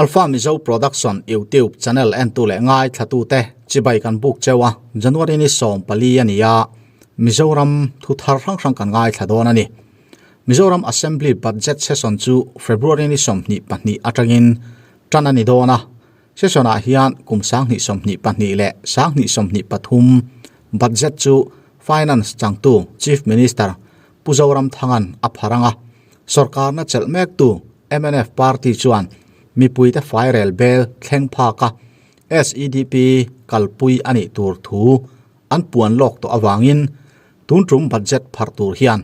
Alpha Mizo Production YouTube channel entu leh ngaithlatute chibai kan buk cheu a, January ni 14 a ni a, Mizoram thu thar hrang hrang kan ngaithla dawn a ni. Mizoram Assembly Budget Session chu February ni 22 atangin tan a ni dawn a, Session ah hian kum 2022 leh 2023 budget chu Finance changtu Chief Minister Pu Zoramthanga'n a phar ang a, sorkarna chelh mektu mnf party chuan mipuite fairel bel thleng phak a, SEDP kalpui a nih tur thu an puan lawk tawh avangin tun tum budget pharh tur hian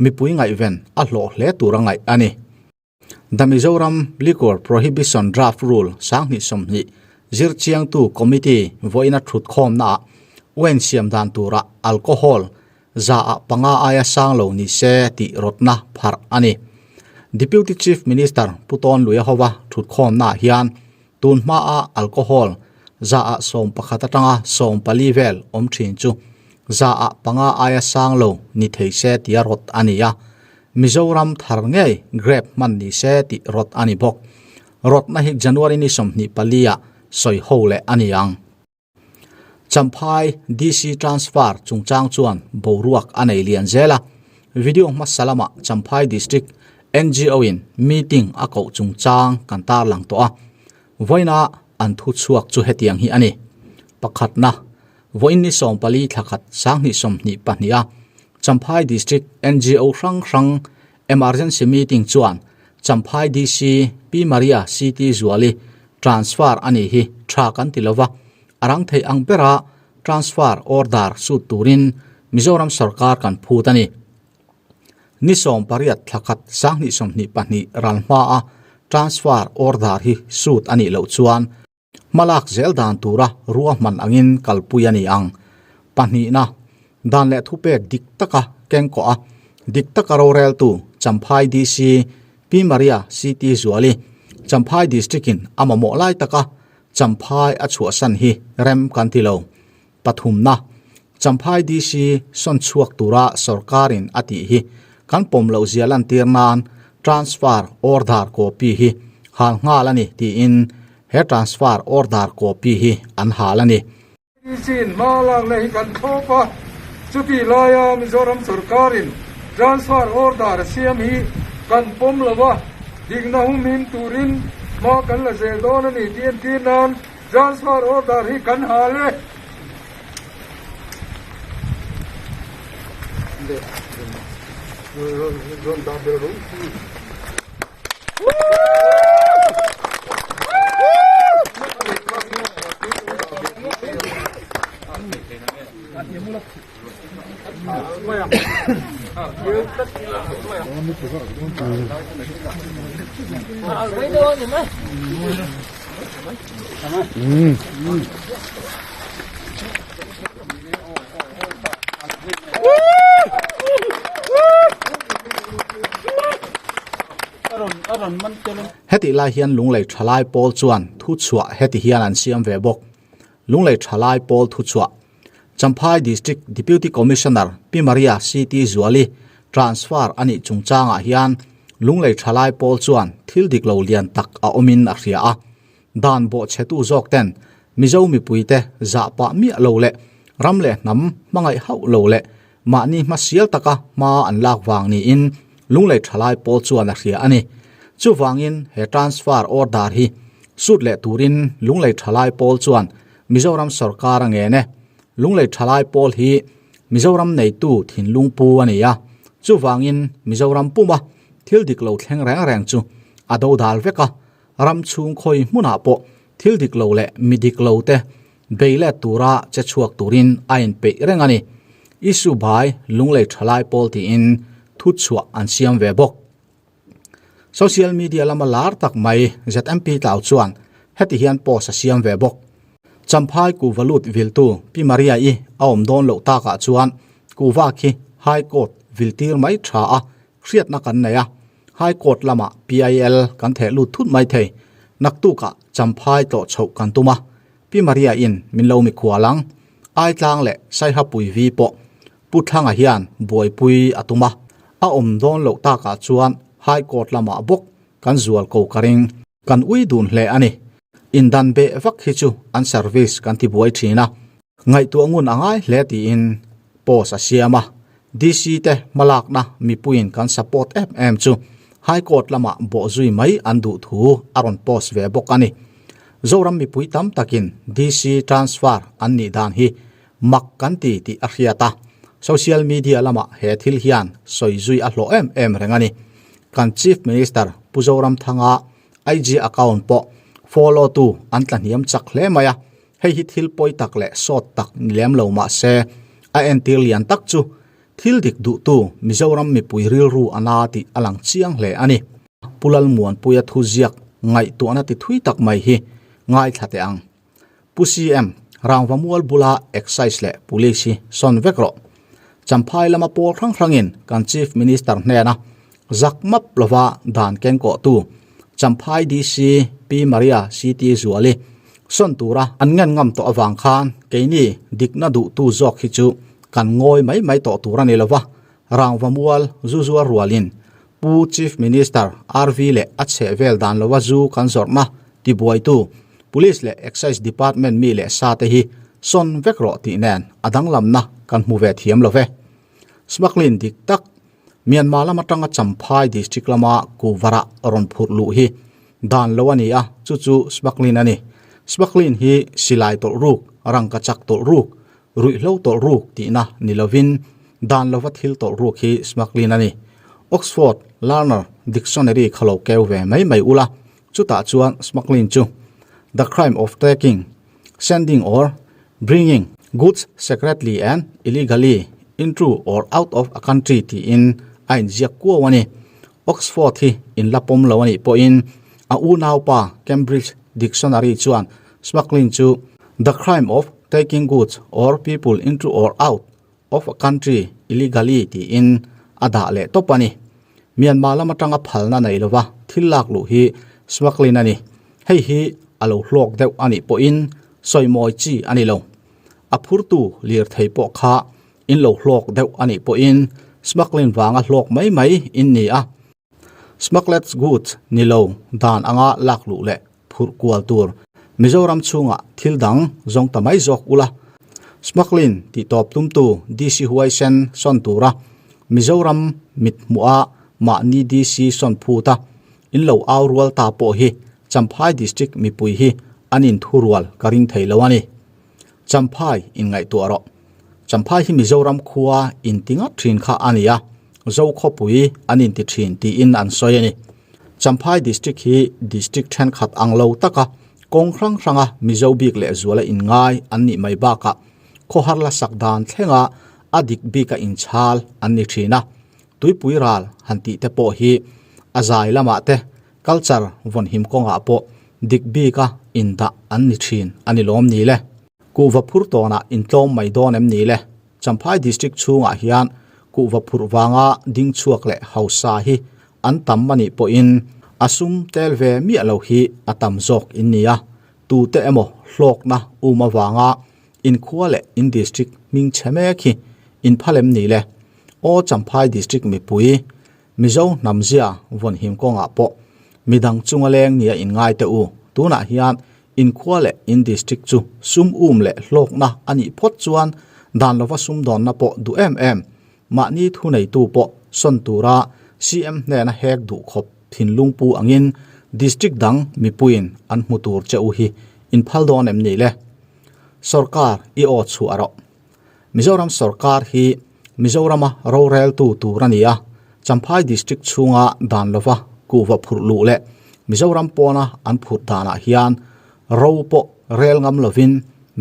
mipui ngaihven a hlawh hle tur a ngaih a ni. The Mizoram Liquor Prohibition Draft Rule 2020 zirchiangtu committee vawiina thutkhawmnaah wine siam dan tura alcohol 5% aia sang lo ni se tih rawtna pharh a ni. Deputy Chief Minister Pu Tawn Luiahova thutkhawmnaah hian tun hmaa alcohol 11% atanga 14 vel awm thin chu 5% aia sang lo ni thei se tia rawt a ni a. Mizoram thar ngei grape hman ni se tih rawt a ni bawk. Rawtna hi January ni 24 ah sawi ho leh a ni ang. Champhai DC transfer chungchang chuan boruak a nei lian zel a, video hmasa lamah Champhai District NGO in meeting a koh chungchang kan tarlang tawh a, vawiina an thu chhuak chu hetiang hi a ni. Pakhatna, vawiin ni 14 thla khat 2022 a Champhai District NGO hrang hrang emergency meeting chuan Champhai DC Pi Maria CT Zuali transfer a nih hi tha kan ti lova, a rang thei ang bera transfer order sut turin Mizoram sorkar kan phut a ni. Ni 18 thla khat 2022 ral hmaa transfer order hi sut a nih loh chuan Hmalak zel dan tura ruahman angin kalpui a ni ang. Pahnihna, dan leh thupek dik taka kengkawh a, dik taka roreltu Champhai DC Pi Maria CT Zuali, Champhai District-in a mamawh lai taka Champhai a chhuahsan hi rem kan ti lo. Pathumna, Champhai DC sawn chhuak tura sorkarin a tih hi kan pawm loh zia lantir nan transfer order copy hi hal nghal a ni tiin he transfer order copy hi an hal a ni. DC in hma lakna hi kan thlawp a, chutih laia Mizoram sorkarin transfer order a siam hi kan pawm lo a, dikna humhim turin hma kan la zel dawn a ni tih entir nan Transfer order hi kan hal e. Hetih lai hian Lunglei thalai pawl chuan thu chhuah heti hian an siam ve bawk. Lunglei thalai pawl thu chhuah Champhai District Deputy Commissioner Pi Maria CT Zuali transfer a nih chungchangah hian Lunglei thalai pawl chuan thil dik lo lian tak a awmin a hria a. Dan bawhchhetu zawk ten Mizo mipuite zah pah miah lo leh ram leh hnam hmangaih hauh lo leh mahni hmasial taka hma an lak vang niin Lunglei thalai pawl chuan a hria a ni. Chuvangin he transfer order hi sut leh turin Lunglei thalai pawl chuan Mizoram sorkar a ngen e. Lunglei thalai pawl hi Mizoram neitu thinlung pu a ni a, chuvangin Mizoram puma thil dik lo thleng reng reng chu a do dal vek a, ram chhung khawi hmunah pawh thil dik lo leh mi dik lo te bei let tura che chhuak turin a inpeih reng a ni. Issue by Lunglei thalai pawl tiin thu chhuah an siam ve bawk. Social media lama lar tak mai ZMP Tlau chuan heti hian post a siam ve bawk. Champhai kuhva lut viltu Pi Maria i a awm dawn loh takah chuan kuhva khi High Court viltir mai tha a hriatna kan nei a, High Court lamah PIL kan theh lut thut mai thei. Naktukah Champhai tlawh chhoh kan tum a, Pi Maria in min lo mikhual ang. Aitlang leh Saihapui vi pawh Pu Thlanga hian buaipui a tum a, a awm dawn loh takah chuan High Court lamah bawk kan zual ko ka ring. Kan ui dun hle a ni. Indan beh vak hi chu an service kan ti buai thin a. Ngaihtuah ngun a ngai hle tiin post a siam a. DC te hmalakna mipuiin kan support em em chu High Court lamah bawhzui mai an duh thu a rawn post ve bawk a ni. Zoram mipui tam takin DC transfer an nih dan hi mak kan ti tih a hriat a, social media lamah he thil hian sawi zui a hlawh em em reng a ni. Kan Chief Minister Pu Zoramthanga IG account pawh follow tu an tla hniam chak hle mai a, hei hi thil pawi tak leh sawt tak ni lem lo mah se a entir lian tak chu thil dik duhtu Mizoram mipui rilru a na tih a lang chiang hle a ni. Pu Lalmuanpuia thuziak ngaihtuahna ti thui tak mai hi ngaithla teh ang. Pu CM, Rangva mual bula Excise leh Police hi sawn vek rawh. Champhai lama pawl hrang hrangin kan Chief Minister hnena zak map lova dan kengkawhtu Champhai DC Pi Maria CT Zuali sawn tura an ngen ngam tawh avang khan keini dikna duhtu zawk hi chu kan ngawi mai mai tawh tur a ni lova, Rangva mual zu zuar rualin Pu Chief Minister RV leh a chhehvel dan lova zu kan zawrhna tibuaitu Police leh Excise Department mi leh sa te hi sawn vek rawh tih nen a danglamna kan hmu ve thiam lo ve. Smuggling dik tak Myanmar lam atanga Champhai District lama Kuvarah rawn phurh luh hi dan lo a ni a, chu chu smuggling a ni. Smuggling hi silai tawlh ruk, rangka chak tawlh ruk, Ruihhlo tawlh ruk tihna ni lovin dan lova thil tawlh ruk hi smuggling a ni. Oxford Learner Dictionary kha lo keu ve mai mai ula, chutah chuan smuggling chu the crime of taking, sending or bringing goods secretly and illegally into or out of a country tiin a inziak kuau a ni. Oxford hi in la pawm lo a nih pawhin a unaupa Cambridge Dictionary chuan smuggling chu the crime of Taking goods or people into or out of a country illegally tiin a dah leh tawp a ni. Myanmar lam atanga phalna nei lova thil lak luh hi smuggling a ni. Hei hi a lo hlawk deuh a nih pawhin sawimawi chi a ni lo. A phurtu lirthei pawh kha in lo hlawk deuh a nih pawhin smuggling vanga hlawk mai mai in ni a. Smuggled goods ni lo dan anga lak luh leh phurh kual tur Mizoram chhungah thil dang zawng ta mai zawk ula. Smuggling tih tawp tumtu DC huaisen sawn tura Mizoram mit hmuha mahni DC sawn phuta in lo au rual ta pawh hi Champhai District mipui hi an inthurual ka ring thei lo a ni. Champhai inngaihtuah rawh. Champhai hi Mizoram khua inti ngat thin kha a ni a, Zokhawpui an inti thin tiin an sawi a ni. Champhai District hi District thenkhat ang lo taka kawng hrang hranga Mizo bik leh zuala inngai an nih mai bakah khawhar la sak dan thlenga a dik bika inchhal an ni thin a. Tuipui ral han tih te pawh hi a zai lamah te Culture vawnhim kawngah pawh dik bika indah an ni thin a ni lawm ni le? Kuhva phur tawnah intlawm mai dawn em ni le? Champhai District chhungah hian kuhva phurh vanga ding chhuak leh hausa hi an tam a nih pawhin a sum tel ve miah lo hi a tam zawk in ni a, tute emaw hlawkna um avanga inkhua leh in district hming chhe mek hi inphal em ni le? Aw Champhai District mipui Mizo hnamzia vawnhim kawngah pawh midang chunga leng nia inngai teh u. Tunah hian inkhua leh in district chu sum um leh hlawkna a nih phawt chuan dan lova sumdawnna pawh duh em em, mahni thuneitu pawh sawn tura CM hnena hek duh khawp thinlung pu angin district dang mipuiin an hmu tur che u hi inphal dawn em ni le? Sorkar i aw chhuah rawh. Mizoram sorkar hi Mizorama roreltu tur a ni a, Champhai District chhunga dan lova kuhva phurh luh leh Mizoram pawna an phurh danah hian ro pawh rel ngam lovin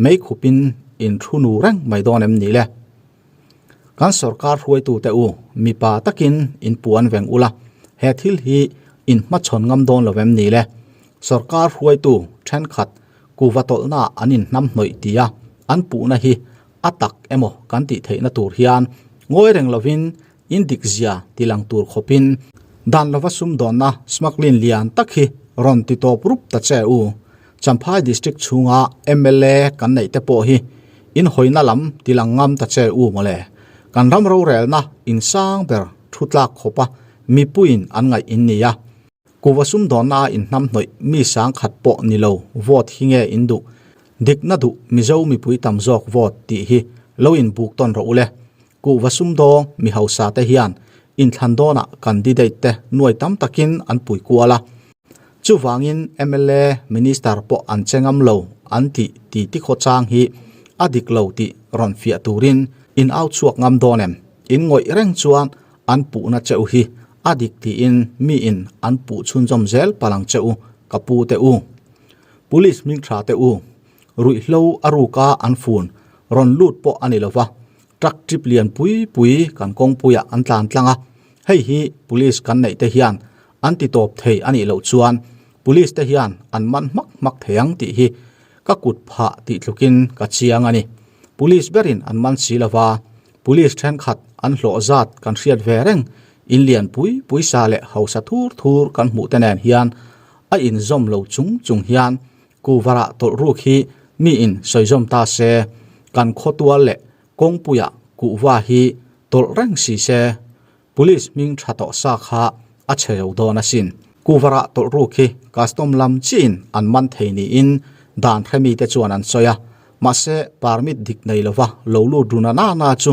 mei khupin in thu nu reng mai dawn em ni le? Kan sorkar hruaitute u, mipa takin in puan veng ula, he thil hi in hmachhawn ngam dawn lo em ni le? Sorkar hruaitu thenkhat Kuhva tawlhna an inhnam hnawih tia an puhna hi a tak emaw kan tih theihna tur hian ngawi reng lovin in dikzia tilang tur khawpin dan lova sumdawnna smuggling lian tak hi rawn ti tawp rup ta che u. Champhai District chhunga mla kan neih te pawh hi in hawina lam tilang ngam ta che u mawle. Kan ram rorelna insang ber thu tlak khawpa mipuiin an ngaih in nia. Kuhva sumdawnna a inhnamhnawih mi sangkhat pawh ni lo vote hi nge in duh? Dikna duh Mizo mipui tam zawk vote tih hi lo inbuk tawn rawh u le. Kuhva sumdawng mi hausa te hian inthlan dawnah candidate te nuai tam takin an pui kual a. Chuvangin mla Minister pawh an che ngam lo an tih ti tikhaw chang hi a dik lo tih rawn fiah turin in au chhuak ngam dawn em? In ngawih reng chuan an puhna che u hi a dik tiin mi in an puh chhunzawm zel palang che u ka pu te u. Police hming tha te u. Ruihhlo a ruka an fun rawn lut pawh a ni lova, truck trip lian pui pui kan kawngpuiah an tlan tlang a, hei hi police kan neih te hian an ti tawp thei a nih loh chuan police te hian an man hmak hmak thei ang tih hi ka kut phah tih tlukin ka chiang a ni. Police berin an man si lova, police thenkhat an hlawh zat kan hriat ve reng in lian pui pui sa leh hausa thur thur kan hmuh te nen hian a inzawm lo chung chung hian Kuvarah tawlh ruk hi miin sawizawm ta se, kan khawtual leh kawngpuiah kuhva hi tawlh reng si se, Police hming tha tawh sa kha a chhe lo dawn asin. Kuvarah tawlh ruk hi custom lam chiin an man thei niin dan hremi te chuan an sawi a, mahse permit dik nei lova lo lut runa na na chu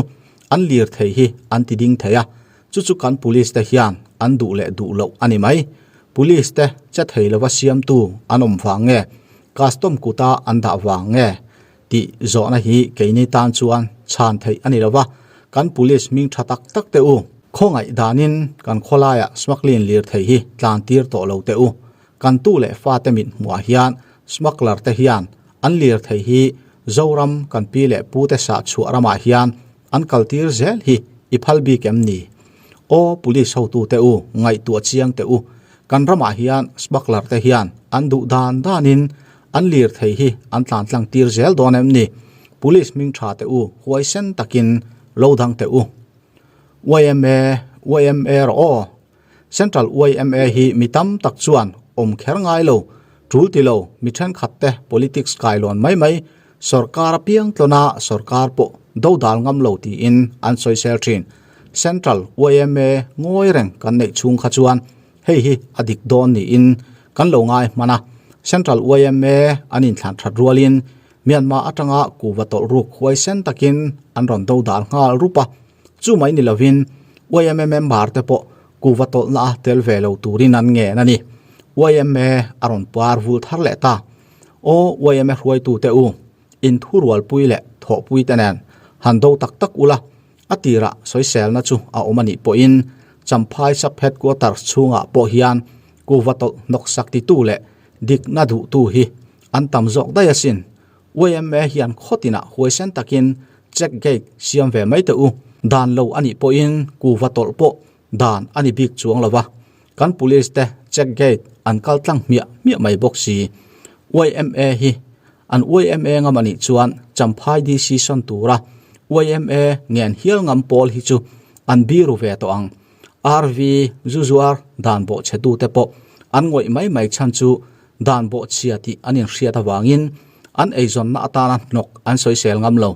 an lir thei hi an ti ding thei a, Chu chu kan police te hian an duh leh duh loh a ni mai. Police te che thei lova siamtu an awm vang nge, custom kuta an dah vang nge tih zawhna hi keini tan chuan chhan theih a ni lova, kan police hming tha tak tak te u, khawngaih danin kan khawlaiah smuggling lirthei hi tlan tir tawh lo teh u. Kan tu leh fate mit hmuhah hian smuggler te hian an lirthei hi Zoram kan pi leh pute sah chhuah ramah hian An kaltir zel hi i phal bik em ni? Aw police hotute u, ngaihtuah chiang teh u. Kan ramah hian smuggler te hian an duh dan danin an lirthei hi an tlan tlang tir zel dawn em ni? Police hming tha teh u, huaisen takin lo dang teh u. Yma, yma rawh aw. Central yma hi mi tam tak chuan awm kher ngai lo, tul ti lo, mi thenkhat te politics kailawn mai mai, sorkar apiang tlawna sorkar pawh dodal ngam lo tiin an sawisel thin. Central yma ngawi reng kan neih chhung kha chuan hei hi a dik dawn niin kan lo ngai hman a. Central yma an inthlan that rualin Myanmar atanga kuhva tawlh ruk huaisen takin an rawn dodal nghal rup a. Chu mai ni lovin yma member te pawh kuhva tawlhna a tel ve lo turin an ngen a ni. Yma a rawn par vul thar leh ta. Aw yma hruaitute u, inthurualpui leh thawhpui te nen han do tak tak ula, a tirah sawiselna chu a awm a nih pawhin Champhai Sub Headquarters chhungah pawh hian kuhva tawlh hnawksak titu leh dikna duhtu hi an tam zawk daih asin. Yma hian khawtinah huaisen takin check gate siam ve mai teh u. Dan lo a nih pawhin kuhva tawlh pawh dan a ni bik chuang lo va, kan police te check gate an kal tlang hmiah hmiah mai bawk si. Yma hi an yma ngam a nih chuan Champhai DC sawn tura yma ngen hial ngam pawl hi chu an biru ve tawh ang. RV zu zuar dan bawhchhetute pawh an ngawih mai mai chhan chu Dan bawhchhia tih an inhriat avangin an eizawnna atana hnawk an sawisel ngam lo.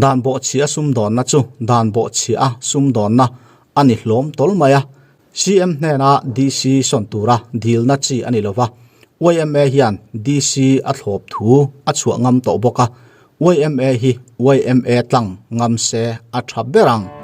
Dan bawhchhia sumdawnna chu dan bawhchhia a sumdawnna a ni hlawm tawl mai a. CM hnena DC sawn tura dilna chi a ni lova, yma hian DC a thlawp thu a chhuah ngam tawh bawk a, yma hi yma tlang ngam se a tha ber ang.